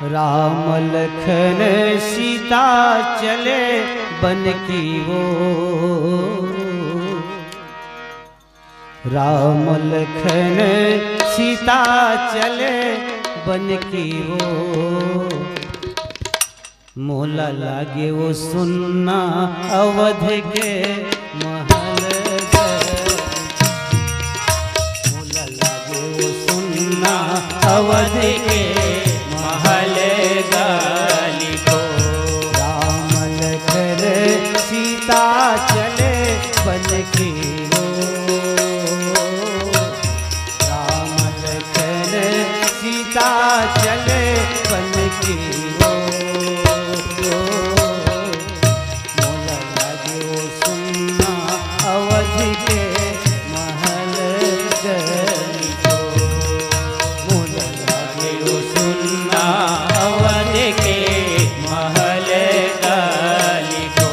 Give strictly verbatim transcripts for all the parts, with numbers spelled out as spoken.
राम लखन सीता चले बन की वो, राम लखन सीता चले बन की वो। मोला लागे वो सुन्ना अवध के महल घर। मोला लागे वो सुन्ना अवध के महल गली को। राम लखन सीता चले बन की वो। राम लखन सीता चले बन की वो। मोला लागे वो सुन्ना अवध के महल गली को। मोला लागे वो सुन्ना अवध के महल गली को।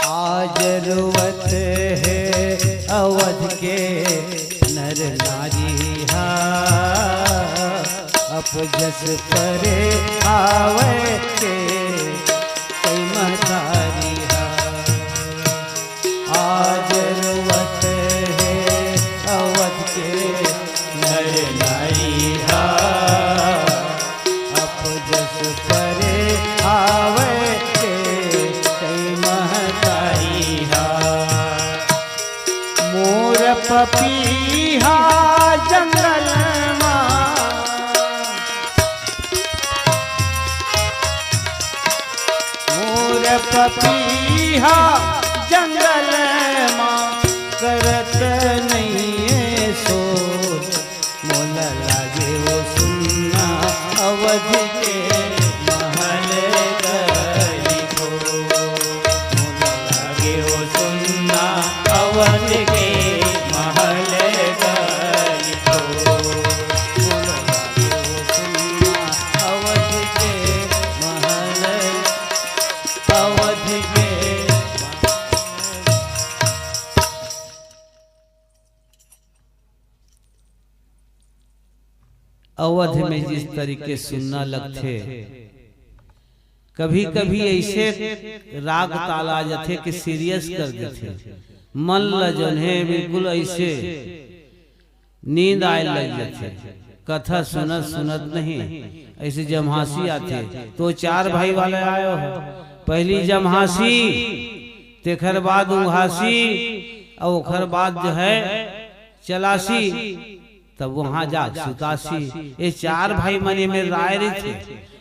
आज रोवत हे अवध के नर नारी हा, अपजस परे आवे के कई महतारी हा। आज रोवत हे अवध के नर नारी हा, अपजस परे आवे के कई महतारी हा। मोर पपीहा जंगल मा, मोर पपीहा जंगल मा करत नइये शोर। मोला लागे वो सुन्ना अवध के महल गली को। मोला लागे वो सुन्ना अवध के महल गली को। मोला लागे वो सुन्ना अवध के महल, अवध के अवध में जिस तरीके सुन्ना लगथे, कभी-कभी ऐसे राग ताल आ जाथे कि serious कर देथे। मन ल जोन हे बिल्कुल ऐसे नींद आए लग जाथे। कथा सुनत सुनत नहीं, ऐसे जम्हासी आथे। तो चार भाई वाले आयो हो, पहली जम्हासी, तेखर बाद उंघासी, अउ ओखर बाद जो है चलासी, तब वहां जाके सुतासी। ये चार भाई मन एमे राय रहिथे,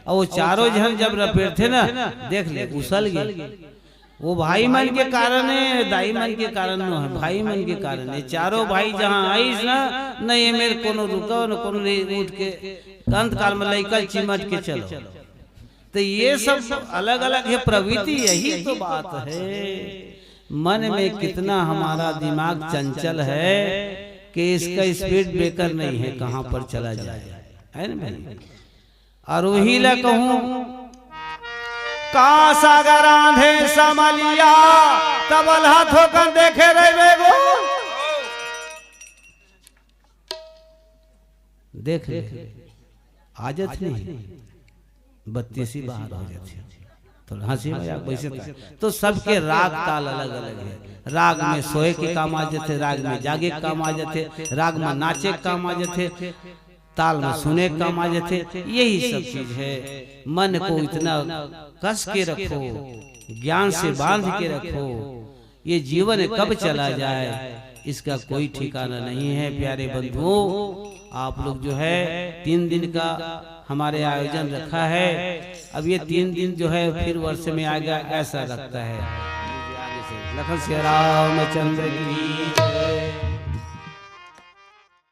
अउ वो चारों झन जब रपेटथे ना, देख ले, उसल गे। वो भाई मन के कारण हे, दाई मन के कारण नो हे, भाई मन के कारण हे। चारों भाई जहां आइस ना, न ये मेर कोनो रुका, न कोनो नहीं उठ के अंत काल में लइका चिमट के चलो। तो ये सब अलग-अलग हे प्रवृत्ति, यही तो बात है। मन में कितना हमारा दिमाग चंचल है कि इसका speed breaker नहीं है, कहां पर चला जाए, है ना भाई? अउ उही ला कहूं, का सागर आंधे समलिया, तब अलहा थोकन देखे रहिबे गो। देख ले, आ जात नहीं, बत्तीसी बाहर हो जाथे। तो हंसी मजाक वैसे था। तो सबके राग ताल अलग-अलग है। राग में सोए के काम आ जाथे, राग में जागे के काम आ जाथे, राग में नाचे के काम आ जाथे, ताल में सुने के काम आ जाथे। यही सब चीज है। मन को इतना कस के रखो, ज्ञान से बांध के रखो। ये जीवन कब चला जाए, इसका कोई ठिकाना नहीं है। प्यारे बंधुओं, आप लोग जो है तीन दिन का हमारे आयोजन रखा है, अब ये तीन दिन जो है फिर वर्ष में आएगा, ऐसा लगता है। लखन सिया रामचंद्र की